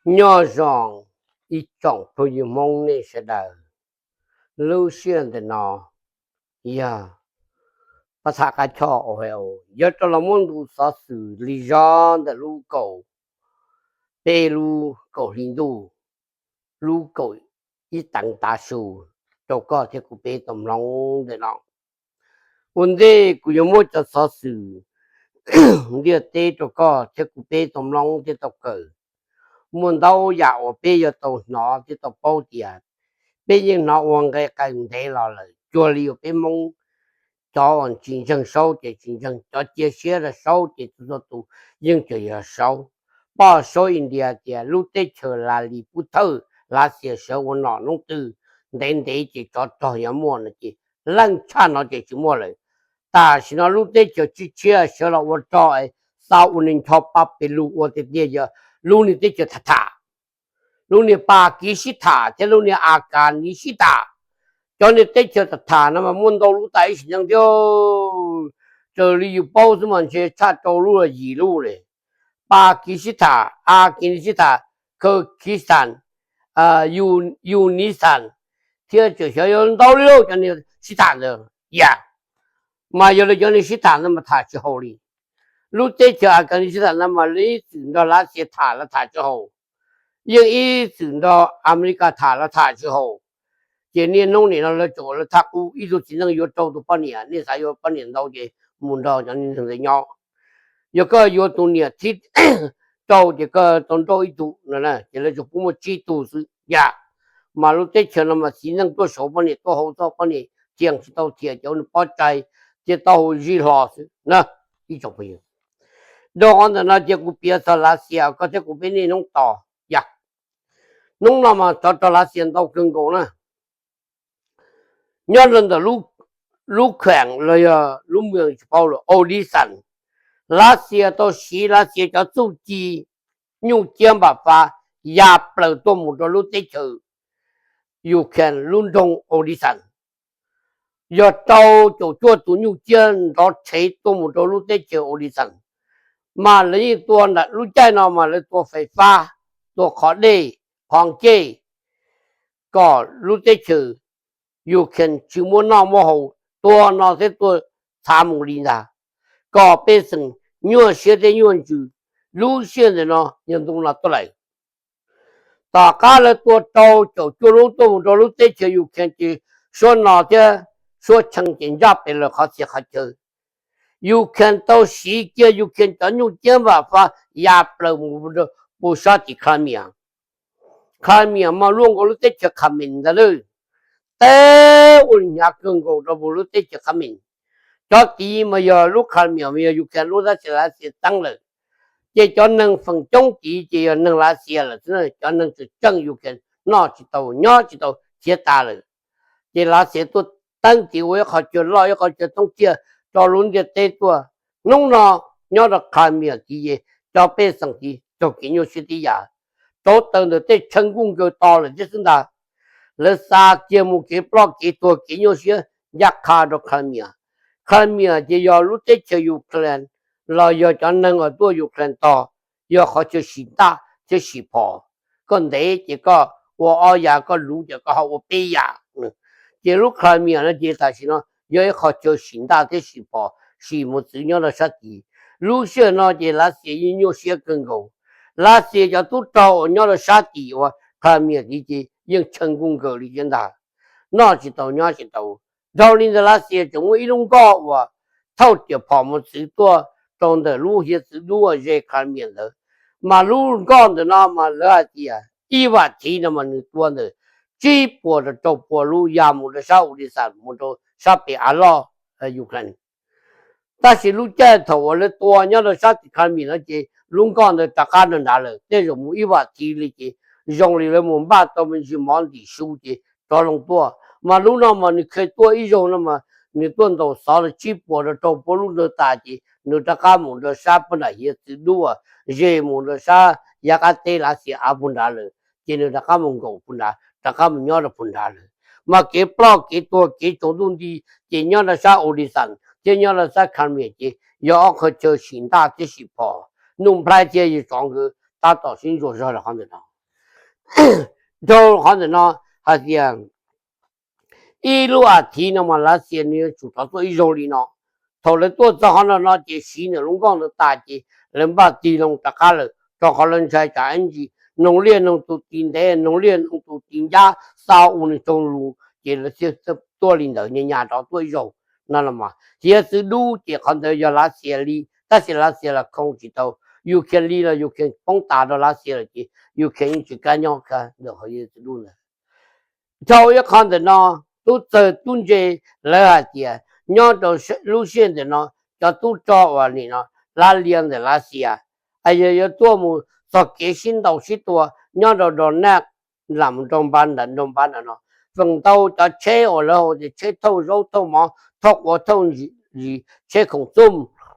Nyob zoo ib tsoom phooj ywg Hmoob nej sawv daws. Lub sij hawm ntawm no yog pab thaj qab choj uas yuav rau los muab ntu xov xwm li zog ntawm lub kaum peb lub kaum hli ntuj, lub kaum ib teev tav su rau koj thiab kuv peb tau mloog ntawm no. Ua ntej kuv yuav muab cov xov xwm ntiaj teb rau koj thiab kuv peb tau mloog thiab tau kawm, muaj ntau yam uas peb yuav tau hnov thiab tau paub tias peb yeej hnov ua nqe qas ntev los lawm, cuag li uas peb Hmoob cov uas tsis ntseeg Saub ces tsis ntseeg, cov cia siab rau Saub ces txhua txhua tus yeej tseem yog Saub. Poj Saub India tias lub teb chaws Las Lis Pub Thawj Lav Xias sawv ua nom noob twg ntev ntev ces tsov rog yuav muaj no ces leej tshaj no ces tsis muaj lawm. Tam sim no lub teb chaws tshiab tshiab sawv los ua rog xa ua niag ncho pa pes lug ua tiag tiag yog lub niag teb chaws tham tham, lub niag Pas Kiv Sib Tham thiab lub niag As Kas Nis Sib Tham. Cov niag teb chaws tham tham no mas muaj ntau lub tas ib sim neej thiab. Raws li yus paub xwb mas ntshe tshaj rau lub yim lub li. Pas Kiv Sib Tham, As Kas Nis Sib Tham, Kaw Kis Than, Yu Nis Than, thiab tseem xyov yuav ntau li lauj cov niag sib tham ntawd. Yam mas yog li cov niag sib tham ntawd mas tham tsis haum li. Lub teb chaws As Kas Nis Sib Tham no mas lawv ib txwm nrog Lav Xias tham los tham tsis haum, yeej ib txwm nrog Amelikas tham los tham tsis haum. Ces niaj hnub nim no lawv tseem ua lawv thaj qub, ib tug txiv neej yuav rau tus poj niam, nej xav yuav poj niam ntau ces mus nrog cov neeg ntawd nyob. Yog koj yuav tus niam thib rau ces koj tau nrauj ib tug no ces lawv tsuas pub muaj tsib tug xwb yam. Mas lub teb chaws no mas txiv neej tuaj saum poj niam, tuaj hauv txoj poj niam thiaj tsis tau thiam cov pob tsaig thiab taub hau zij hlo xwb na. Ib tsoom phooj ywg, rau qhov ntawm no ces kuv piav txog Lav Xias koj thiab kuv peb niaj hnub tos yam. Hnub no mas tsov rog Lav Xias ntau kawg nkaus na. Nyob rau ntawm lub kheem los yog lub moos tsis paub lawm, Odisha, Lav Xias tau siv Lav Xias cov txuj ci nyuj ciab npam fab ya plaws tuaj mus rau lub teb chaws Ukraine lub nroog Odisha. Yog rau caum cuaj tus nyuj ciab nrov rhev tuaj mus rau lub teb chaws Odisha, mas lawv yeej tua ntawm lub caij no mas lawv tua fais fab, tua qhov dej, qhov ncej, kom lub teb chaws Ukraine tsis muaj noj muaj haus, tua no thiab tua txhav mus li ntag, kom pej xeem nyuaj siab thiab nyuaj ntsws. Lub sij hawm ntawm no yog ntu no tuaj lawm. Tom qab lawv tua rau caum cuaj lub tuaj mus rau lub teb chaws Ukraine ces suab no thiab suab tshee ces ntsaj pes lawm qhov txhia qhov chaw. Ukraine tau siv kiag Ukraine cov nyuj ciab npam fab ya plaws mus pus sab tim Crimea. Crimea mas luaj nkaus lub teb chaws Crimea ntag lawm. Teb ua hnyav kawg nkaus rau lub teb chaws Crimea. Cov tid mas yog lub Crimea mas yog Ukraine lub tab sis Lav Xias txeeb lawm. Ces cov neeg feem coob tid ces yog neeg Lav Xias lawm xwb, cov neeg tseem tseem Ukraine noj tsis tau nyob tsis tau khiav tas lawm. Ces Lav Xias tuaj teeb tid ua ib qho chaw loj ib qho chaw thoob thiaj rau lub ntiaj teb tuaj. Hnub no nyob rau Crimea tid ces cov pej xeem tid raug kev nyuaj siab tib yam. Rauv taws ntawm tej tshee nkuj nkaws to lawm thiab xwb ntag. Lawv xa kiag mus kev ploj kev tuag kev nyuaj siab ncaj qha rau Crimea. Crimea ces yog lub teb chaws Ukraine los yog cov neeg uas tuaj Ukraine tog, yog qhov chaw sim ntaj thiab sim phom. Koj ntev ces koj ua ob yam, koj luv ces koj ho ua peb yam. Ces lub Crimea no ces tam sim no yog ib qho chaw sim ntaj thiab sim phom sim mus txwv nyob rau sab tid. Lub sij hawm no ces Lav Xias yeej nyuaj siab kawg nkaus. Lav Xias cov tub rog uas nyob rau sab tim uas Crimea tid ces yeej tshee nkuj nkaws li thiab ntag, noj tsis tau nyob tsis tau. Dhau li ntawd Lav Xias tseem muaj ib lub nkoj uas thauj riam phom mus txwv tuaj rau ntawm lub hiav txwv dub uas ze Crimea ntawd. Mas lub nkoj ntawm no mas lawv hais tias ib vam thiv no mas nws tua ntawm tsib puas rau rau puas lub ya mus rau sab Odesa mus rau sab pem av loj Ukraine. Tab sis lub caij thaum uas lawv tua nyob rau sab tim Crimea no ces lub nkoj ntawd rov qab nrag nrad lawm, tej zaum mus ib vam thiv li ces zoo li lawv mus npaj tau me ntsis mov ntim su ces rov loo tuaj. Mas lub no mas nws kheev tuaj ib zaug no mas nws tuaj ntaus xov rau tsib puas rau rau puas lub ntawd tas ces nws rov qab mus rau sab puag nram hiav txwv dub uas ze mus rau sab yav qab teb Lav Xias av puag nrad lawm, ces nws rov qab mus nkaum puag nrad, rov qab mus nyob rau puag nrad lawm. Mas kev ploj kev tuag kev tsaus ntuj nti ces nyob rau sab Odesa thiab nyob rau sab Crimea ces yog ob qhov chaw sim ntaj thiab sim phom. Nuj Nplhaib thiab Yawg Tsov nkawd tab tom sib ntsuas zog rau qhov ntawm no. Dhau qhov ntawm no hais tias ib lub as thiv no mas Lav Xias nws yuav tsum rov tuaj ib zaug li no. Thaum lawv tuaj txog qhov no no ces siv nws lub nkoj ntawd tas ces lawv npaj tig loo rov qab lawm, rau qhov lawv ntshai tsam ib ntsis noog liaj noog tus tis ntev, noog liaj noog tus tis ncab xa ua nws tsaug lus ces lawv thiaj tuaj li ntawd, nyas nyas rov tuaj ib zaug no los mas. Thiab txwv dub ces qhov ntawd yog Lav Xias li, tab sis Lav Xias los khoo tsis tau Ukraine li los Ukraine poob tas rau Lav Xias lawm ces Ukraine yeej tsis kam nyob ntawm qhov txwv dub ntawd. Dhau ib qho ntawm no, tub txawg tub ntse, lawv hais tias nyob rau lub sij hawm ntawm no cov tub rog uas nim no Lav Lias ntawm Lav Xias, yog yuav tuaj mus txog kev sib ntaus sib tua nyob rau Donetsk, lam mus rau npa ntawm rau npa ntawm no, feem ntau cov tsheb uas lawv hu tias tsheb thauj zaub thauj mov thauj quav thauj zis, tsheb khoom xum,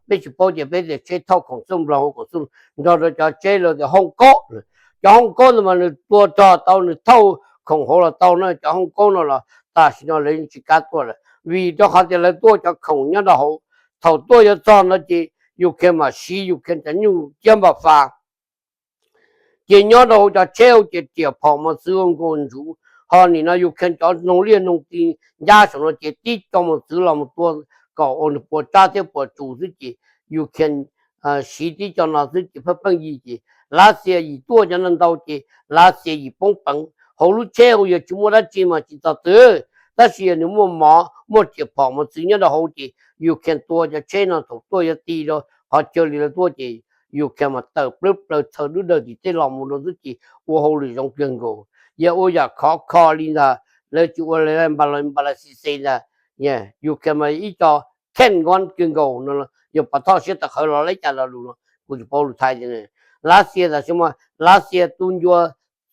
peb tsis paub tias peb tias tsheb thauj khoom xum los hu khoom xum, nrog rau cov tsheb lawv tias hooj kaub. Cov hooj kaub ntawd mas nws tua rog tau, nws thauj khoom hauv los tau na, cov hooj kaub no los tam sim no lawv yeej tsis kam tuaj lawm vim rau qhov tias lawv tuaj cov khoom nyob rau hauv. Thaum tuaj yuav txog no ces Ukraine mam siv Ukraine cov nyuj ciab npam fas ces nyob rau hauv cov tsheb hauv ces riam phom mos txwv ua nkaus ntsuv, ho nim no Ukraine cov noog liaj noog tis ncab saum no ces tib co mos txwv los mus tua kom ua nws puas tsab thiab puas tsus xwb ces Ukraine siv tib co no xwb ces pheej pheej yig ces Lav Xias yim tuaj cov no ntau ces Lav Xias yim poob peev. Hauv lub tsheb hauv yog tsis muaj dab tsi mas tsis txog twg, tab sis yog nws muaj mov muaj riam phom mos txwv nyob rau hauv ces Ukraine tua cov tsheb no thaum tuaj yuav ti rau qhov chaw li lawv tuaj ces Ukraine mas tawm plawg plaws txhaws dub dawg tim tej los mus rau xwb ces ua hauj lwm zoo kawg nkaus. Yog ua yam khov kho li ntag, lawv tsis ua npa npa las xi xi ntag. Ukraine mas ib co kheej nkob kawg nkaus no, yog pov thoj siab tawv qhawv los leb cas los lus no kuv tsis paub lus thaij. Lav Xias tam sim mas Lav Xias tu ncua,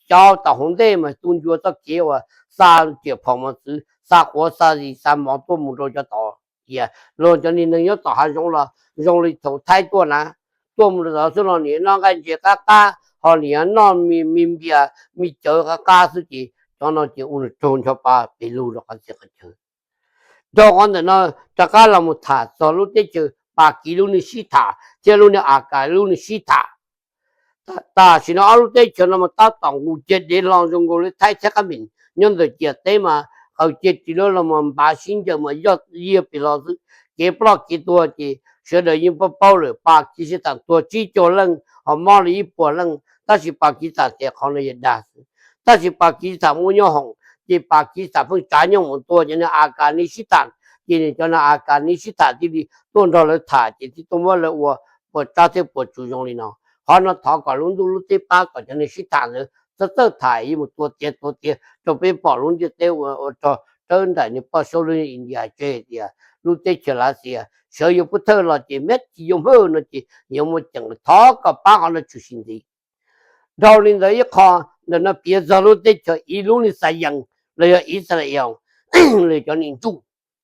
cov tom hauv ntej mas tu ncua txoj kev uas xa riam phom mos txwv, xa quav xa zis xa mov tuaj mus rau cov tod. Cia luag cov niag neeg nyob tom hav zoov los zoo li thaum Thaib tuaj na, tuaj mus rau tod xwb los nim noj nqaij ntses qab qab, ho nim noj me npias me cawv qab qab xwb ces cov no ces ua nws raug ncho pa pes lug rau qhov txhia qhov chaw. Dhau qhov ntawm no rov qab los mus tham txog lub teb chaws Pas Kiv lub nws sib tham thiab lub nws As Kas lub nws sib tham. Tam sim no ob lub teb chaws no mas tab tom nqus ciag dev hlo zoo nkaus li Thaib thiab Qab Meem nyob ntawm ciam teb mas qaws ciag ris lub los mas npav sib ncaws mas yog yiag pes hlo xwb. Kev ploj kev tuag ces sawv daws yeej paub paub lawm, Pas Kiv sib tham tuag tsib caug leej ho mob li ib puas leej, tab sis Pas Kiv tham tias qhov no yog dag xwb. Tab sis Pas Kiv tham muaj nyob hoom ces Pas Kiv tham pheej tsav nyob mus tua cov niag As Kas ni sib tham, ces nws cov niag As Kas ni sib tham thiaj li tuaj nrog lawv tham ces thiaj tuaj muab lawv ua puas tsab thiab puas tsus zoo li no. Qhov no thov kom lub ntuj lub teb pab kom cov niag sib tham ntawd txawj txawj tham ib mus tua tiav tua tiav rau peb pom lub ntiaj teb ua rog rawv nraim niag poj saub lub India tseg tias lub teb chaws Lav Xias sawv yuav pub thawj los ces miab tsis yuav hmawj no ces yuav muaj ceem. Thov kom pab qhov no tshwm sim ntxiv. Dhau li ntawd ib qho, ntawm no piav txog lub teb chaws ib lub niag Xas Yees los yog Israel, los cov niag ntsuj.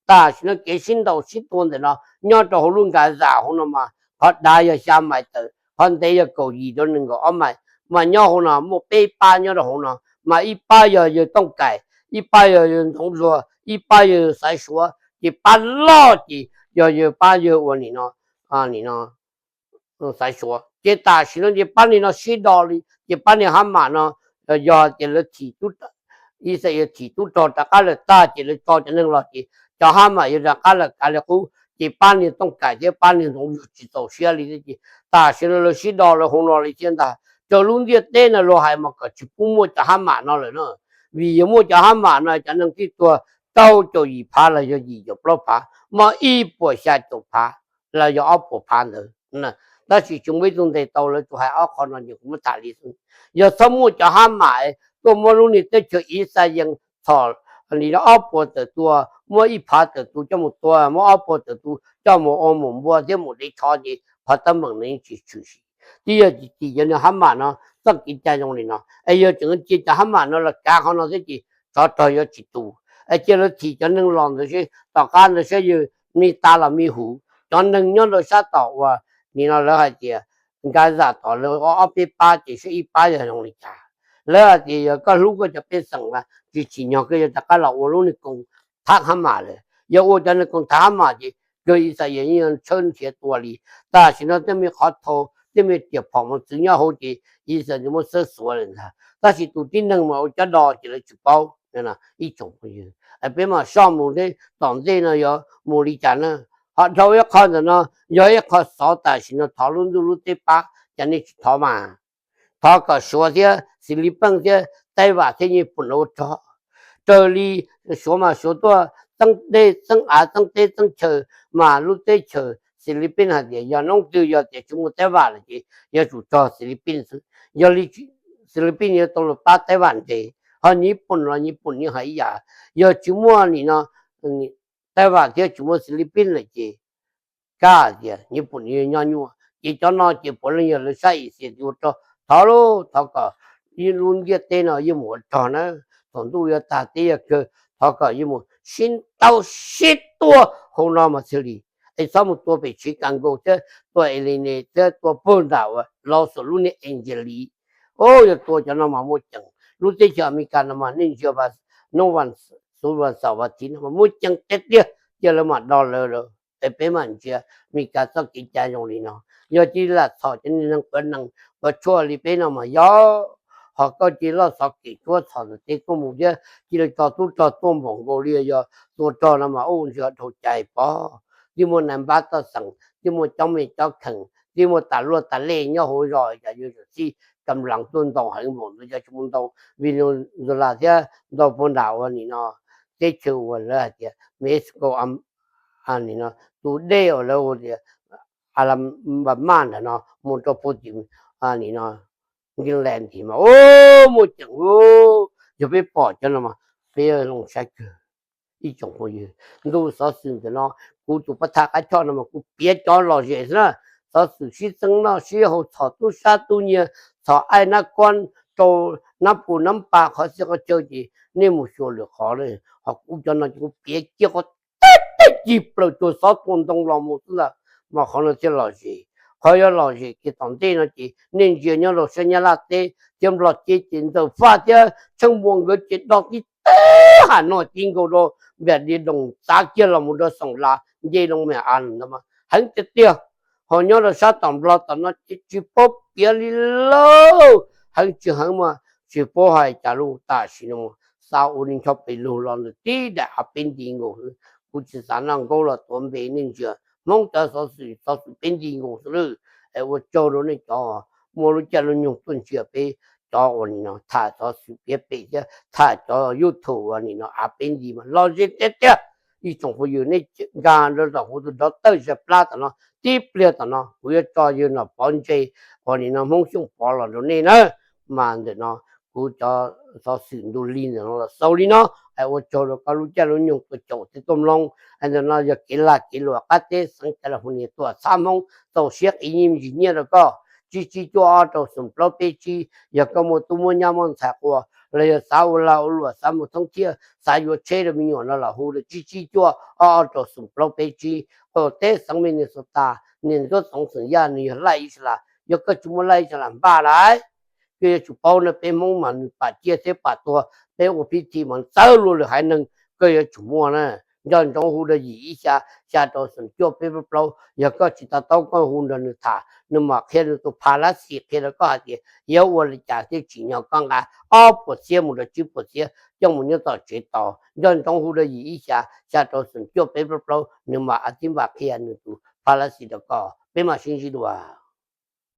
Tam sim no kev sib ntaus sib tua ntawm no nyob rau hauv lub Nkas Zas hauv no mas qhov dav yog xya mais tawm, qhov ntev yog kaum yim rau nees nkaum ob mais, mas nyob hauv no muaj peb pab nyob rau hauv no, mas ib pab yog yawg Tooj Kaim, ib pab yog yawg Ntxoov Zuag, ib pab yog yawg Xaiv Suav, ces pab loj ces yog yawg pab yawg ua nim no, nim no Xaiv Suav. Ces tam sim no ces pab niag no sib do li ces pab niag Hab Mas no yog tias lawv thim, Israel thim tub rog rov qab lawm tag ces lawv tso cov neeg los ces cov Hab Mas yuav rov qab lawm kav li qub ces pab niag Tooj Kaim thiab pab niag Ntxoov Zuag tsis txaus siab li thiab ces tam sim no lawv sib do lawv hauv no li thiab ntag. Raws lub ntiaj teb no luag hais mas kom tsis pub muaj cov Hab Mas no lawm na, vim yog muaj cov Hab Mas no cov neeg thiaj tuag rau caum yim phav los yog yim caum plaub phav, muaj ib puas xya caum phav los yog ob puas phav ntawd. Tab sis tsis muaj ib tug ntes tau, lawv tsuas hais ob qho no ces kuv muab tham li xwb. Yog txhob muaj cov Hab Mas tuaj muab lub niag teb chaws Israel txhom li ob puas tawm tua, muab ib phav tawm tus coj mus tua, muab ob puas tawm tus coj mus ua mus npua thiab mus dev tsho ces qhov teeb meem no yeej tsis tshwm sim. Twb yog tsis tim cov niag Hab Mas no txoj kev cai zoo li no es yog tseem cia cov Hab Mas no los kav qhov no thiab ces tsov rog yuav tsis tu. Es cia lawv thim cov neeg los ntawd seb tom qab ntawd saib yawg me tas los me huv. Cov neeg nyob rau sab tom uas nim no lawv hais tias Nkas Zas tom lawv ob peb pab ces saib ib pab yog zoo li cas. Lawv hais tias yog koj hlub koj cov pej xeem mas tsis tsim nyog koj yuav rov qab los ua lub niag koom thab Hab Mas lawm. Yog ua cov niag koom thab Hab Mas ces kawg Israel yeej yuav tshawb nrhiav tua li. Tam sim no tej me qhov thaum tej me riam phom mos txwv nyob hauv ces Yixalayees muab xawb xuav lawm ntag. Tab sis tus tib neeg mas ua cov do ces lawv tsis paub. Ib tsoom phooj ywg, peb mam soj mus thiab, tom ntej no yuav mus li cas na? Ho dhau ib qho ntawm no, yog ib qho xov tam sim no thov lub ntuj lub teb pab, cas nej tsis thov mas? Thov kom Suav thiab Xis Lis Peej thiab Taib Vam thiab Nyij Pooj ua rog. Raws li Suav mas Suav tuaj txeeb dej txeeb av txeeb teb txeeb chaw, mas lub teb chaws Xis Lis Peej hais tias yog hnub twg yog tias tsis muaj Taib Vam lawm ces yuav tsum raug Xis Lis Peej xwb. Yog li Xis Lis Peej yuav tau los pab Taib Vam ntes. Ho Nyij Pooj los Nyij Pooj yeej hais ib yam, yog tsis muaj nim no Taib Vam thiab tsis muaj Xis Lis Peej lawm ces kaj tias Nyij Pooj nws yuav nyob nyuaj. Ces cov no ces puav leej yog lawv sab Asia ua rog. Thov lauj, thov kom lub ntiaj teb no yeej mus ua rog na. Thaum ntuj yuav tag teb yuav kawg, thov kom yeej mus sib ntaus sib tua hauv no mas thiaj li. Es txhob mus tua pem Chicago thiab tua Illinois thiab tua puag nram uas Los Angeles lub niag Angeles. Yog tua cov no mas muaj ceem. Lub teb chaws Amelikas no mas nej ntsia, hnub vas xuv vas xaum vas thiv no mas muaj ceem tiag tiag, cia lawv mam do lawv lawm. Es peb mam ntsia Amelikas txoj kev cai zoo li no. Yog cia li lam txhom cov niag neeg quav nees quav tshuaj li peb no mas yog, ho koj cia li loj xov kem tshuab txhom ntawm teb tuaj mus thiab cia li tso tub rog tuaj npaum nkaus li yog tua rog no mas ua ntsia dhau cai pob. Twb muaj nais npab toj xeem, twb muaj coob me coob kheem, twb muaj tas luaj tas lej nyob hauv zos, cas yuav txawm txij kam lees tuaj ntau heev npaum ntawd, yog tsis mus ntau Venezuela thiab ntau puag nram uas nim no teb chaws uas lawv hais tias Mexico nim no tus dej uas lawv hu tias Alabama ntawm no mus rau puag tim nim no Greenland tid mas muaj ceem. Yog peb pom cov no mas peb loo saib kawg. Ib tsoom phooj ywg, ntu xov xwm ntawm no kuv tus pab thaj qab choj no mas kuv piav cov lom zem xwb na. Xov xwm sib txeeb noj sib haus, txhom tub sab tub nyiag, txhom aib nab kob rau nab pus nab pas qhov txhia qhov chaw ces nej mus xyuas lwm qhov li. Ho kuv cov no ces kuv piav kiag qhov teb teb cig plaws cuag xob tua ntoo los mus xwb ntag, mas qhov no thiaj lom zem. Qhov yuav lom zem kiag tom ntej no ces nej ntsia nyob rau sab Nyab Laj teb thiab Nplog teb ces Ntxawm Faj thiab Tsheej Npuas nkawd ces do tib teb ham no ci nkaus rau Npiam Diav Doos txav kiag los mus rau Xoom Las nce loo Mes As ntawd mas heev tiag tiag. Ho nyob rau sab tom Nplog tom no ces tsis paub piav li lauj, heev tsis heev mas tsis paub hais cas lauj. Tam sim no xav ua li ncho pes lug los ntawm tib daim av peb nti nkaus xwb. Kuv tsis xav noj nkaub los tuav npe, nej ntsia Hmoob cov xov xwm, xov xwm peb nti nkaus xwb lawm. Es ua tsaug rau nej cov muaj lub caij lub nyoog tuaj ntsia peb cov uas nim no tham xov xwm piav pem thiab tham cov YouTube uas nim no av peb nti mas lom zem tiag tiag. Ib tsoom phooj ywg, nej nkag rau tom kuv tus dov tawj zaj plab tom no, tib pliag tom no kuv yuav tso yawg Nom Pov Ntse uas nim no Hmoob Xyooj Pov los rau nej na. Mas ntawm no kuv cov xov xwm ntu li ntawm no los xaus li no. Es ua tsaug rau koj lub caij lub nyoog tuaj caum thiab tuaj mloog. Es ntawm no yog kev lag kev luam qab teb xeev California tuaj txhab Hmoob txaus siab qiv nyiaj ntsis nyiaj rau koj. Tsib tsib cuaj ob rau xoom plaub peb tsib. Yog koj muaj tub muaj nyab muaj ntxhais quas los yog xav ua lag ua luam, xav mus thoob thiaj, xav yuav tsheb rau me nyuam no los hu rau tsib tsib cuaj ob ob rau xoom plaub peb tsib. Qaum teb xeev Minnesota, niam ntsuab txoov xeem Yaj nws yog Laj Ixalas. Yog koj tsis muaj Laj Ixalas npaj lawm, koj yuav tsum paub na, peb Hmoob mas nws pam ciaj thiab pam tuag, peb ua pib thi mas txawb luag lwm haiv neeg, koj yuav tsum muaj na. Nco ntsoov hu rau yim ib xya, xya rau xoom cuaj peb plaub plaub. Yog koj tsis to taub koj hu nrog nws tham, nws mam qhia nws tus pha lab xis qhia rau koj hais tias yuav ua li cas thiaj tsim nyog koj nqa ob puas txhiab mus rau tsib puas txhiab coj mus nyob tom tsev tos. Nco ntsoov hu rau yim ib xya, xya rau xoom cuaj peb plaub plaub, nws mam a tib npam qhia nws tus pha lab xis rau koj. Peb mam sib ntsib dua.